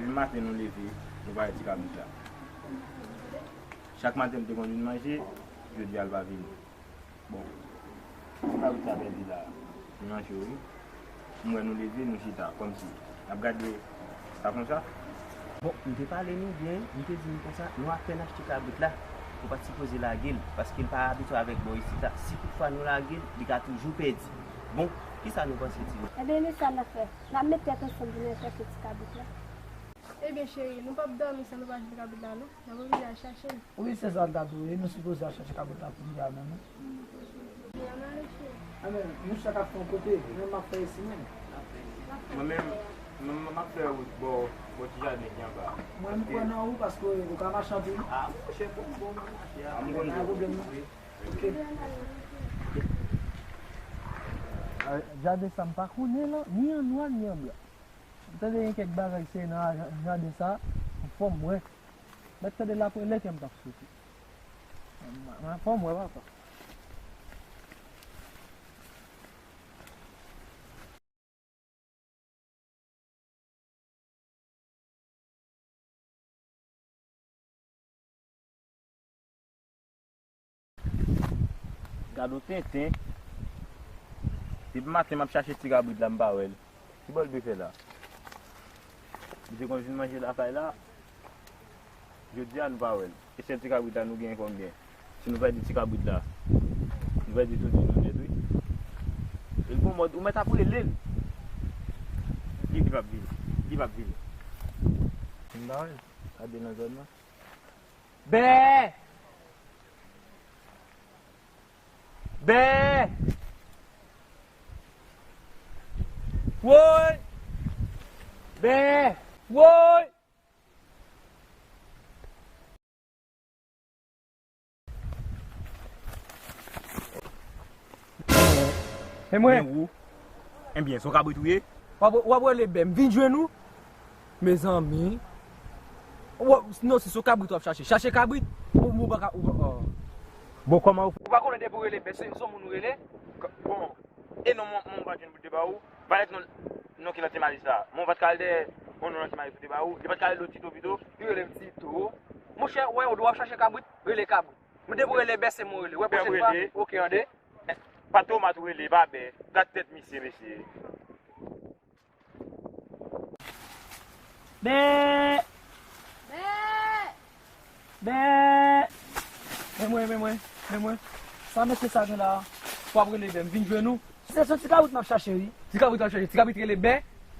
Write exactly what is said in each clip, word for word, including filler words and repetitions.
Maten nou leve, nou pa wè ti kabrit la. Chak maten m te konn vin manje, jodi a l pa vini. Bon, ti kabrit la pèdi la. Nou nan cho wi. M wè nou leve, nou chita, kòmsi n ap gade sa konsa. Bon, m te pale nou byen, m te di nou konsa, nou apèn achte kabrit la, nou pa t sipoze lage l, paske l pa abitye avèk bò isit la. Si toutfwa nou lage l, li ka toujou pèdi. Bon, kisa nou panse, timoun? Ebyen, men sa n ap fè. N ap met tèt ansanm pou n al chèche ti kabrit la. Ebyen, cheri, nou p ap dòmi san nou pa jwenn kabrit la, non. N ap oblije al chache l. Wi, se sa l ta dwe ye. Nou sipoze al chache kabrit la pou li a menm, wi. Byen, ann ale, cheri. Anben, mouchak ap fè yon kote, men m ap fè isi menm. Mwen menm, mwen, mwen, m ap fè wout bò, bò ti jaden ki anba a. Mwen, m kwè nan ou paske ou ka mache anpil. A, monchè, bon, bon, mwen mache a. A, m konn pwoblèm nan. Ok. A, jaden sa m pa konnen la, ni an nwa, ni an blan. M tande gen kèk bagay se nan jaden sa, fò m wè. Mèt tande l ap rele kè m t ap sote. Fò m wè, papa. Gad on tenten. Depi maten m ap chache ti kabrit la, m pa wè l. Ki bò l dwe fè la? M te konn vin manje lakay la. Jodi a, nou pa wè l. E sèl ti kabrit la nou genyen konbyen? Si nou pèdi ti kabrit la, nou pèdi tout vi nou nèt, wi. E l gon mòd, ou mèt ap rele l. Li, li p ap vini. Li p ap vini. M pa wè l. Gade nan zòn nan. Bè! Bè! Woy! Bè! Woy! Men mwen. Men ou? Ebyen, se yon kabrit ou ye? W ap, w ap rele bè m vin jwenn ou? Mezanmi. W ap, non, si se yon kabrit w ap chache, chache kabrit. Ou, ou pa ka, ou pa, oh. Bon, kòman ou fè? Ou pa konnen depi w rele bè, se, se yon moun ou rele? K-, bon, e non, mwen, mwen pa jwenn pou te ba ou. Valèt non, non ki nan ti malis la. Mwen pa t ka al dèyè yon non nan ti malis pou te ba ou. Li pa t ka rele w Tito pito. Li rele m Tito. Monchè, wè, w ap chache kabrit, rele kabrit. Mwen depi w rele bè, se mwen rele. Wè, pwochèn fwa, oke, ande. Pa tomat ou rele, pa bè. Gad tèt misye, mesye. Bè! Bè! Bè! Men mwen, men mwen, men mwen. Sa mesye sa gen la? W ap rele bè m vin jwenn ou? Se, se ti kabrit m ap chache, wi. Ti kabrit w ap chache? Ti kabrit rele bè?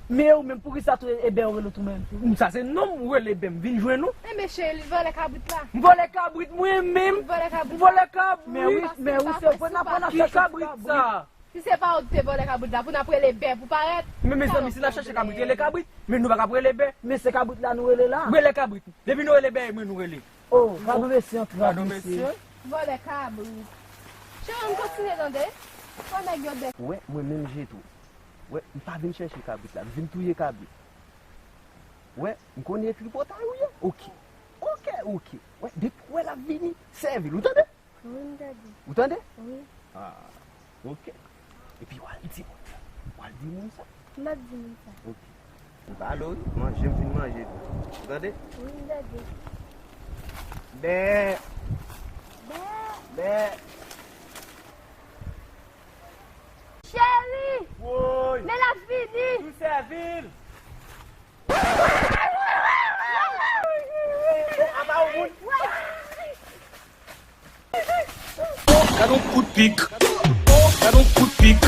Men ou menm, poukisa tou e bè ou rele tou menm? M, sa se non m, ou rele bè m vin jwenn ou? Enben cheri, li vòlè kabrit la. M vòlè kabrit mwen menm? Li vòlè kabrit la. M vòlè kabrit. Men wi, men wi, se vre, n ap, n ap chache kabrit sa. Si se pa ou ki te vòlè kabrit la, pou n ap rele bè pou parèt. Men mezanmi, si n ap chache kabrit, rele kabrit. Men nou pa ka ap rele bè. Men se kabrit la nou rele la. Rele kabrit. Depi nou rele bè, e mwen nou rele. Oh, padon mesye, antre, antre, mesye. Vòlè kabrit. Cheri, ann kontinye tande. Fò nèg yo de. Wè, mwen menm Jetro. Wè, m pa vin chèche kabrit la, m vin touye kabrit. Wè, m konnen tripotay ou ye. Oke. Oke, oke. Wè, depi w wè l ap vini, sèvi l, ou tande? Wi, m tande. Ou tande? Wi. Ah, oke. Epi w al di moun sa. W al di moun sa. M ap di moun sa. Oke. M pa lo, wi. Manje, m fin manje tou. Ou tande? Wi, m tande. Bè! Bè! Bè! Cheri! Woy! Men l ap vini! M sèvi l! Gad yon kout pik. Gad yon kout pik.